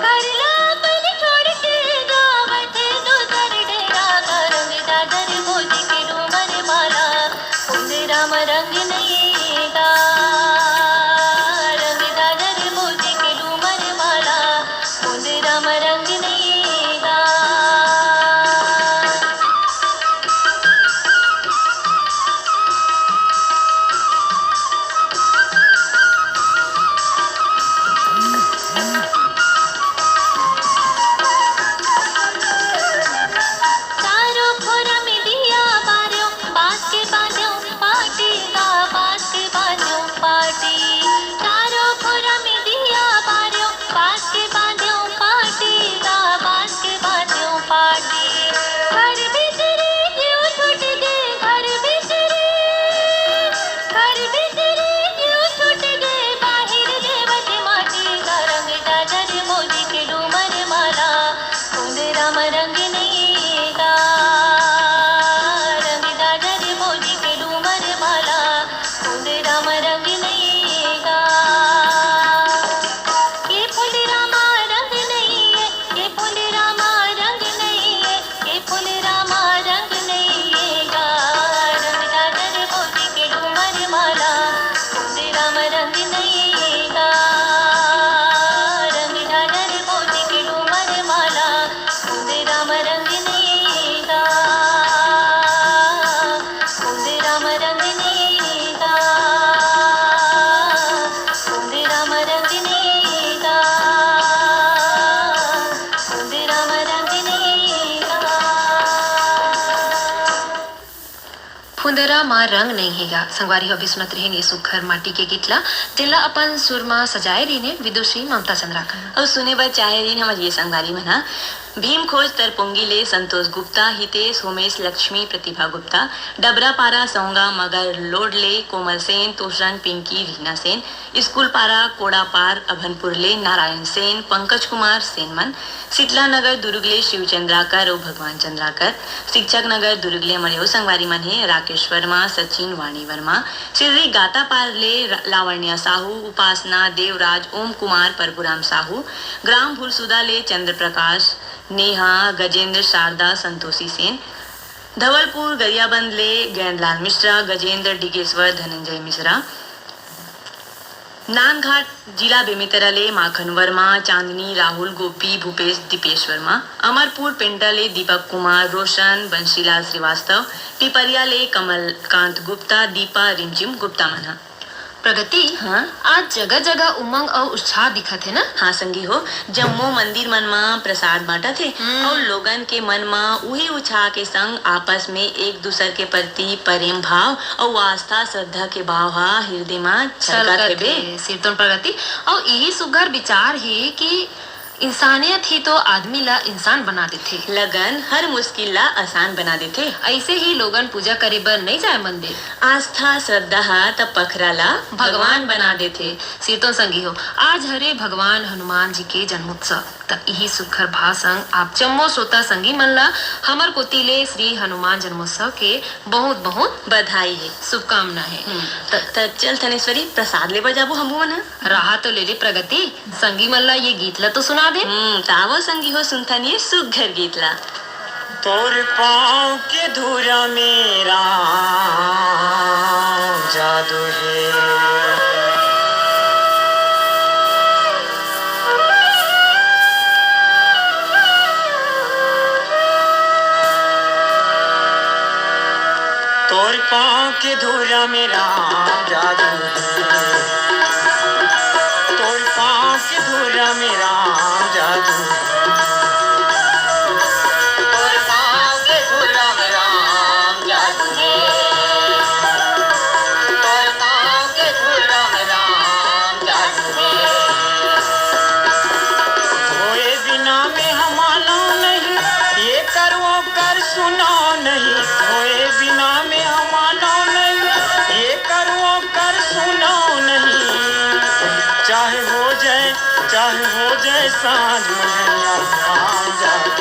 घर ला अपन छोड़ के जावत दूसर डेरा। रंग झाझर भौजी के डूमर माला, कुंदरा म रंग नइये गा। रंग झाझर भौजी के डूमर माला, कुंदरा म रंग नइये गा। चारों खोरा में दिया बारो, बांस के बांधो पाटी गा, बांस के बांधो पाटी। चारों खोरा में दिया बारो, बांस के बांधो पाटी गा, बांस के बांधो पाटी। घर भीतरी क्यों छूट गए, घर भीतरी, घर भीतरी क्यों छूट गए, बाहिर देवत माटी गा। रंग झाझर भौजी के डूमर माला, कुंदरा म रंग नइये गा। रंग झाझर भौजी के डूमर माला, कुंदरा म रंग नइये गा। ये फुलरा म रंग नइये, ये फुलरा म रंग नइये, ये फुलरा म रंग नइये गा। रंग झाझर भौजी के डूमर माला, कुंदरा म रंग नइये गा। रंग झाझर भौजी के डूमर माला, कुंदरा म रंग नइये गा। कुंदरा म रंग नइये गा। कुंदरा म रंग नइये गा। कुंदरा म रंग नइये गा। फुंदरा म रंग नइये गा। संगवारी हो, अभी सुनत रहिन ये सुघर माटी के गीत ला, जेला अपन सुर म सजाए रहिन हे विदुषी ममता चंद्राकर। अउ सुने बर चाहे रहिन हमर ये संगवारी मन ह भीम खोज तरपोंगी ले संतोष गुप्ता, हितेश, होमेश, लक्ष्मी, प्रतिभा गुप्ता, डबरा पारा सौंगा मगर लोड ले कोमल सेन, तोसरन, पिंकी, रीना सेन, स्कूल पारा कोड़ा पार अभनपुर ले नारायण सेन, पंकज कुमार सेन मन, शीतला नगर दुर्ग ले शिव चंद्राकर अउ भगवान चंद्राकर, शिक्षक नगर दुर्ग ले हमर अउ संगवारी मन हे राकेश वर्मा, सचिन, वाणी वर्मा, सिर्री गातापार ले र-, लावण्या साहू, उपासना, देवराज, ओम कुमार, परपुराम साहू, ग्राम भुलसुदा ले चंद्र प्रकाश, नेहा, गजेंद्र, शारदा, संतोषी सेन, धवलपुर गरियाबंद ले गैंदलाल मिश्रा, गजेंद्र, डिगेश्वर, धनंजय मिश्रा, नांदघाट जिला बेमेतरा ले माखन वर्मा, चांदनी, राहुल, गोपी, भूपेश, दीपेश वर्मा, अमरपुर पेंटा ले दीपक कुमार, रोशन, बंशीलाल श्रीवास्तव, पिपरिया ले कमलकांत गुप्ता, दीपा, रिमझिम गुप्ता मन ह। प्रगति, हाँ? आज जगह-जगह उमंग अउ उत्साह दिखत हे ना? हाँ संगी हो, जम्मो मंदिर मन म प्रसाद बांटत हे हम्म। अउ लोगन के मन म उही उत्साह के संग आपस में एक दूसर के प्रति प्रेम भाव अउ आस्था श्रद्धा के भाव ह हृदय म छलकत छलकत हेबे। हे। सिरतोन प्रगति, अउ इही सुघर विचार हे कि इंसानियत ही तो आदमी ला इंसान बना देथे। लगन हर मुश्किल ला आसान बना देथे। अइसे ही लोगन पूजा करे बर नइ जाय मंदिर। आस्था श्रद्धा ह त पखरा ला भगवान भगवान बना बना देथे। सीतो संगी हो, आज हरे भगवान हनुमान जी के जन्मोत्सव। त इही सुघर भाव संग आप जम्मो श्रोता संगी मन ला हमर कोति ले श्री हनुमान जन्मोत्सव के बहुत बहुत बधाई हे, शुभकामना हे। हम्म। त, त चल थनेश्वरी, प्रसाद लेबर जाबो हमू मन ह। राह तो ले ले प्रगति, संगी मन ला ये गीत ला तो सुना दे। हम्म, त आवो संगी हो, सुनथन ये सुघर गीत ला। तोर पाँव के धूरा में राम जादू हे। तोर पाँव के धूरा में राम जादू हे। तोर पाँव के धूरा में राम जादू हे। तोर पाँव के धूरा में राम जादू हे। तोर पाँव के धूरा में राम जादू हे। होए बिना में हम मानव नहीं, ये कर वो कर सुनाव नहीं। होए बिना में हम मानव नहीं, ये कर वो कर सुनाव नहीं। चाहे हो जाए, चाहे हो जाए साँझ मझरिया राम जादू।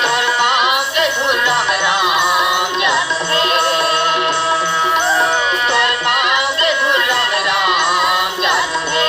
तोर पाँव के धूरा में राम जादू हे। तोर पाँव के धूरा में राम जादू हे।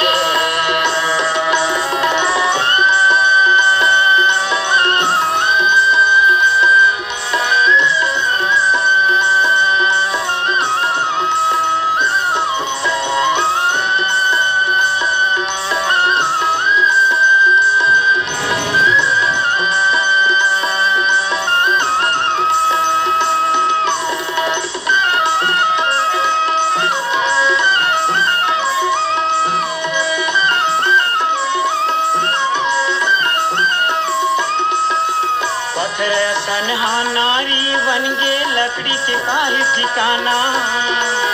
पत्थर असन हा नारी बन गे, लकड़ी के काहे ठिकाना।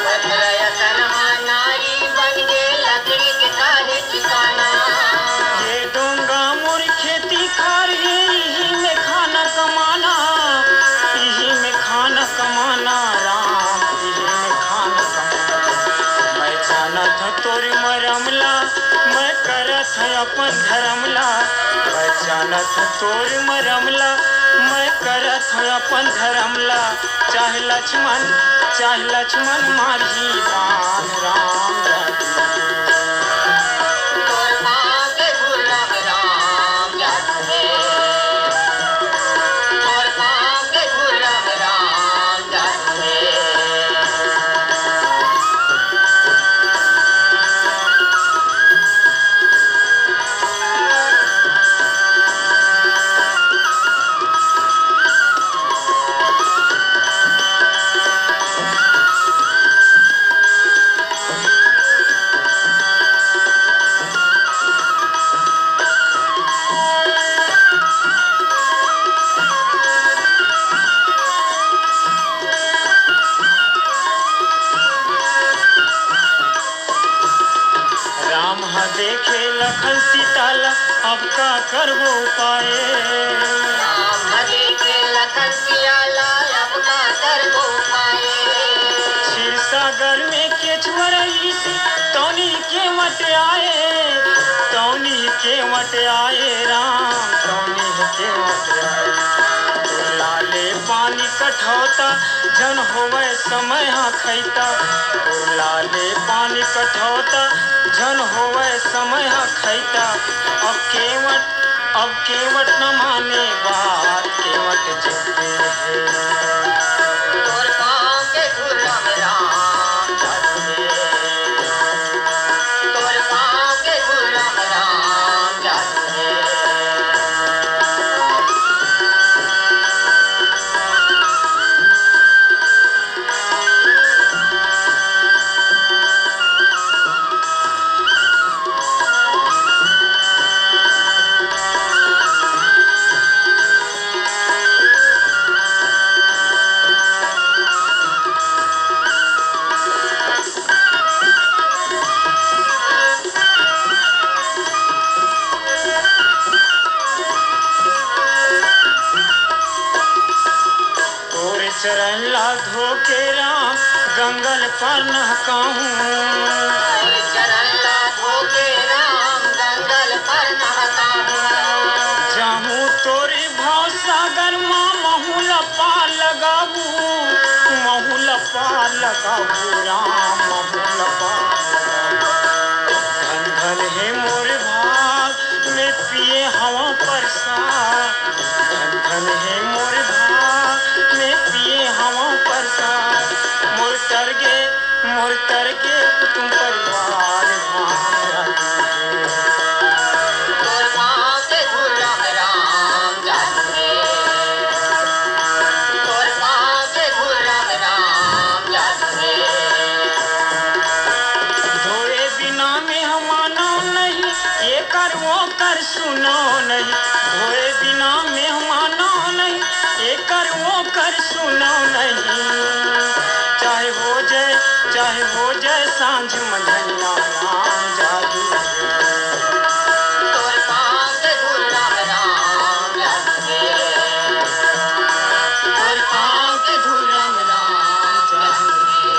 पत्थर असन हा नारी बन गे, लकड़ी के काहे ठिकाना। ये डोंगा मोर खेती खार हे, इही में खाना कमाना, इही में खाना कमाना राम, इही में खाना कमाना। मैं जानत हँव तोर मरम ला, मैं करत हँव अपन धरम ला। मैं जानत हँव तोर मरम ला, मैं करत हँव अपन धरम ला। चाहे लक्ष्मण, चाहे लक्ष्मण मारही बाण राम जादू। तोर पाँव के धूरा में राम जादू हे। तोर पाँव के धूरा में राम जादू हे। राम ह देखे लखन सीता ला, अब का करबो उपाय। राम ह देखे लखन सिया ला, अब का करबो उपाय। क्षीर सागर में केचुआ रहिस, तौनी केवट आए, तौनी केवट आए राम, तौनी केवट आए। तोर लाले पानी कठौता, झन होवय समय ह खैता। तोर लाले पानी कठौता, झन होवय समय ह खैता। अब केवट, अब केवट न माने बात, केवट जिद्दी हे। तोर पाँव के धूरा में राम जादू हे। तोर पाँव के धूरा में राम जादू हे। चरण ला धोके राम गंगल पर नहकाहूँ। चरण ला धोके राम गंगल पर नहकाहूँ। जाहूँ तोरे भव सागर मा महूँ ला पार लगाबू, महूँ ला पार लगाबू राम, महूँ ला पार लगाबू। धन धन हे मोर भाग, मैं पिए हवा परसाद। धन धन हे मोर भाग, मैं पिए हवा परसाद। मोर तरगे, मोर तरगे कुटुम परिवार भाग जादू हे। तोर पाँव के धूल राम जादू हे। तोर पाँव के धूल राम जादू हे। धोए बिना मेहमानो नहीं, एकर ओकर सुनो नहीं। धोए बिना मेहमानो नहीं, एकर ओकर सुनो नहीं। चाहे हो जाए, चाहे हो जाए सांझ मंझनिया राम जादू हे। तोर पाँव के धूल राम राम जादू हे। तोर पाँव के धूल राम राम जादू हे।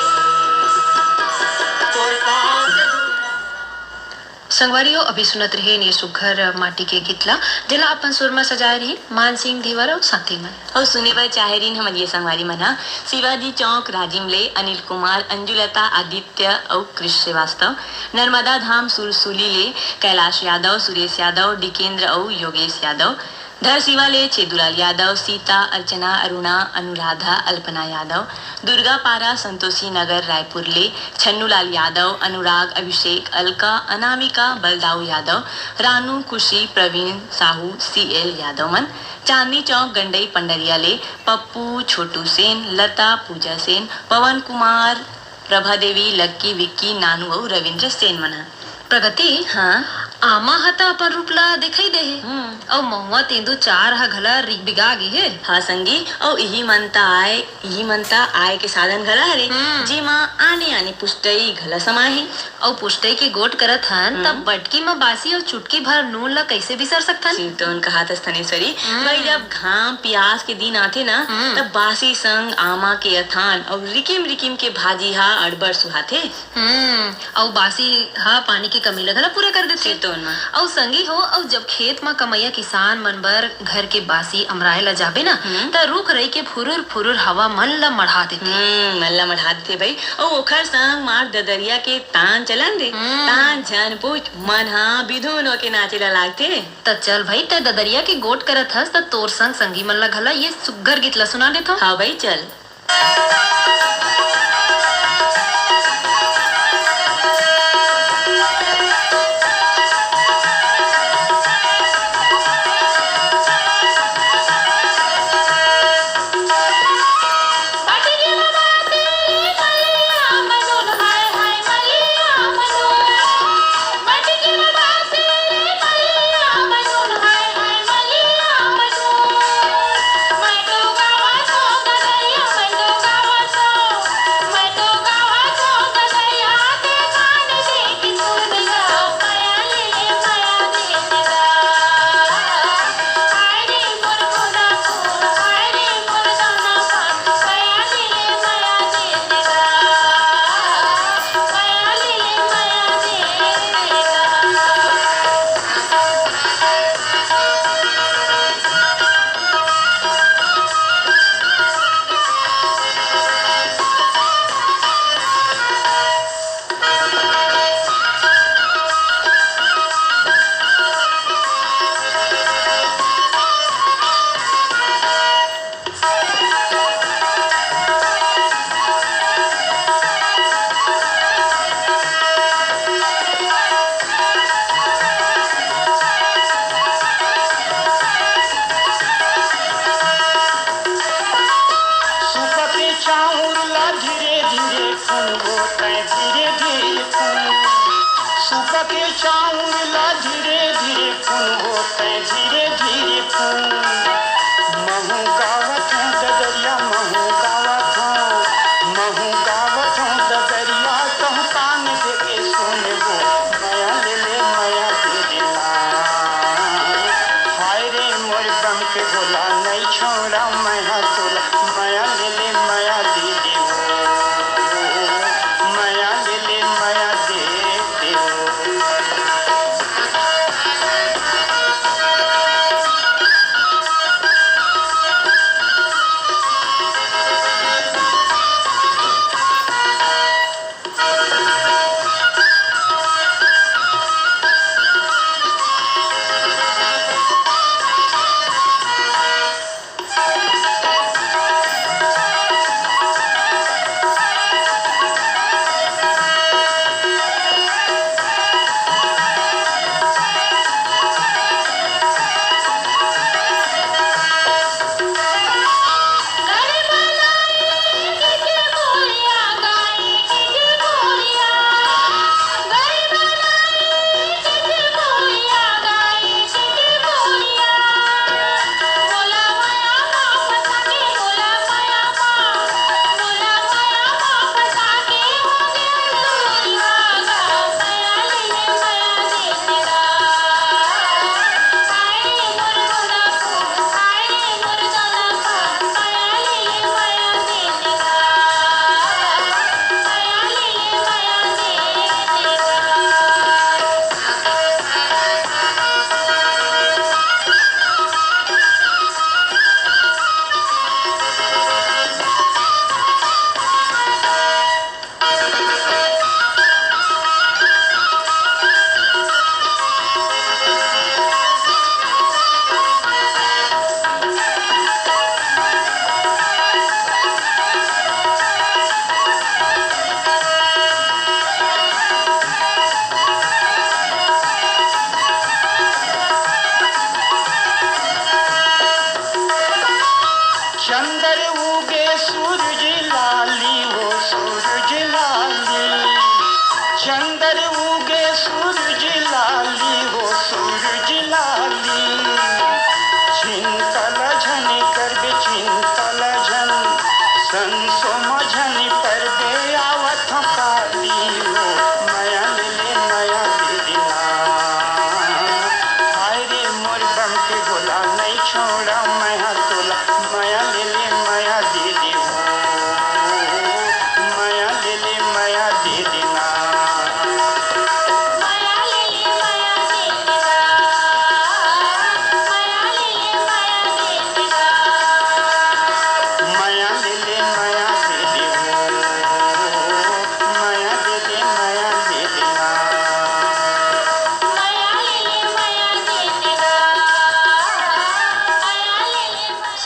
तोर पाँव के धूल राम। संगवारी हो, अभी सुनत रहे ये सुघर माटी के गीत ला, जेला अपन सुर म सजाए रही मानसिंह धीवर अउ साथी मन। अउ सुने बर चाहे रहिन हमर ये संगवारी मन ह शिवाजी चौक राजिम ले अनिल कुमार, अंजुलता, आदित्य अउ कृष श्रीवास्तव, नर्मदा धाम सुरसुली ले कैलाश यादव, सुरेश यादव, डिकेंद्र अउ योगेश यादव, धरसीवा ले छेदूलाल यादव, सीता, अर्चना, अरुणा, अनुराधा, अल्पना यादव, दुर्गापारा, संतोषी नगर, रायपुर ले छन्नूलाल यादव, अनुराग, अभिषेक, अलका, अनामिका, बलदाऊ यादव, रानू, खुशी, प्रवीण, साहू, सीएल यादव मन, चांदनी चौक, गंडई, पंडरिया ले पप्पू, छोटू सेन, लता, पूजा सेन, पवन कुमार, प्रभा देवी, लक्की, विक्की, नानू अउ रविंद्र सेन मन ह। प्रगति, हाँ? आमा ह त अपन रूप ला दिखाई दे हे। हम्म। अउ महुआ तेंदू चार ह घला रिगबिगा गे हे। हाँ संगी, अउ इही मन त आय, इही मन त आय के साधन घला हरे, हम्म। जेमा आने-आने पुष्टई घला समाय हे। अउ पुष्टई के गोठ करत हन, हम्म। तब बटकी म बासी अउ चुटकी भर नून ला कइसे बिसर सकथन? सिरतोन कहात हस थनेश्वरी, हम्म। भाई जब घाम पियास के दिन आथे ना, हम्म। तब बासी संग आमा के अथान अउ रिकिम-रिकिम के भाजी हा अड़बड़ सुहाथे। हम्म, अउ बासी ह पानी के कमी ल घला पूरा कर देथे। सिरतोन म। अउ संगी हो, अउ जब खेत म कमइया किसान मन बर घर के बासी अमराए ल जाबे ना, हम्म। त रूख रई के फुरुर फुरुर हवा मन ल मढ़ा देथे। हम्म, मन ल मढ़ा देथे भई। अउ ओखर संग मार ददरिया के तान चलन दे, हम्म। तान झन पूछ, मन ह बिधुन होके नाचे ल लागथे। त चल भई, तै ददरिया के गोठ करत हस, त तोर संग संगी मन ल घला ये सुग्घर गीत ल सुना देथव। हाँ भई, चल। सुपके चाउर ला धीरे धीरे फुनबो तै धीरे धीरे फुन। सुपके चाउर ला धीरे धीरे फुनबो तै धीरे धीरे फुन। महू गावत हूँ ददरिया, महू गावत हूँ, महू गावत हूँ ददरिया, कहूँ कान देके सुनबो, मया ले ले, मया दे दे ना। हाय रे मोर बम के गोला, नइ छोड़ा मैं हा तोला, मया ले ले,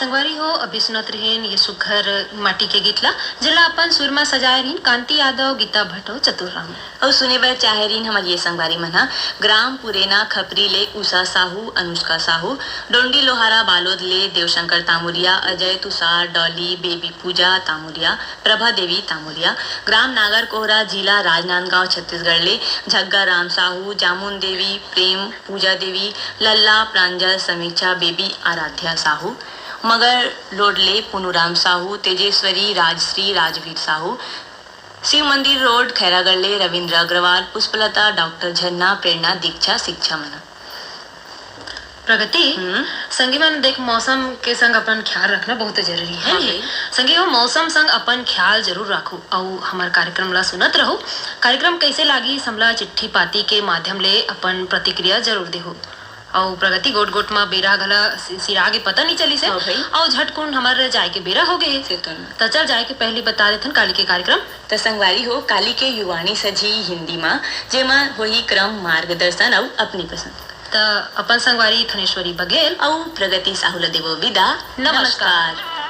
संगवारी हो, अभी सुनत रहेन ये सुघर माटी के गीत ला, जेला अपन सुर म सजाए रहिन कांति यादव, गीता भट्ट अउ चतुर राम। अउ सुने बर चाहे रहिन हमर ये संगवारी मन ह ग्राम पुरेना खपरी ले उषा साहू, अनुष्का साहू, डोंडी लोहारा बालोद ले देवशंकर तामुरिया, अजय तुषार, डॉली, बेबी पूजा तामुरिया, प्रभा देवी तामुरिया, ग्राम नागर कोहरा, जिला राजनांदगांव, छत्तीसगढ़ ले झग्गा राम साहू, जामुन देवी, प्रेम, पूजा देवी, लल्ला, प्रांजल, समीक्षा, बेबी, आराध्या साहू, मगर रोड ले पुनुराम साहू, तेजेश्वरी, राजश्री, राजवीर साहू, शिव मंदिर रोड, खैरागढ़ ले रविंद्र अग्रवाल, पुष्पलता, डॉक्टर झरना, प्रेरणा, दीक्षा, शिक्षा मन। प्रगति, हम्म। संगी मन, देख, मौसम के संग अपन ख्याल रखना बहुत जरूरी है। हाँ भाई। संगी हो, मौसम संग अपन ख्याल जरूर राखू। अउ हमर कार्यक्रम ला सुनत रहू। कार्यक्रम कैसे लागी, हमला चिट्ठी पाती के माध्यम ले अपन प्रतिक्रिया जरूर देहू। अउ प्रगति, गोट गोट म बेरा घला सि-, सिरागे पता नहीं चलिस हे। हाँ भाई। अउ झटकुन हमर जाए के बेरा हो गए। से तो ना। त चल, जाए के पहली बता देथन काली के कार्यक्रम। त संगवारी हो, काली के युवाणी सजी हिंदी म, जेमा होही क्रम, मार्गदर्शन अउ अपनी पसंद। त अपन संगवारी थनेश्वरी बघेल अउ प्रगति साहू ल देवो विदा। नमस्कार। नमस्कार।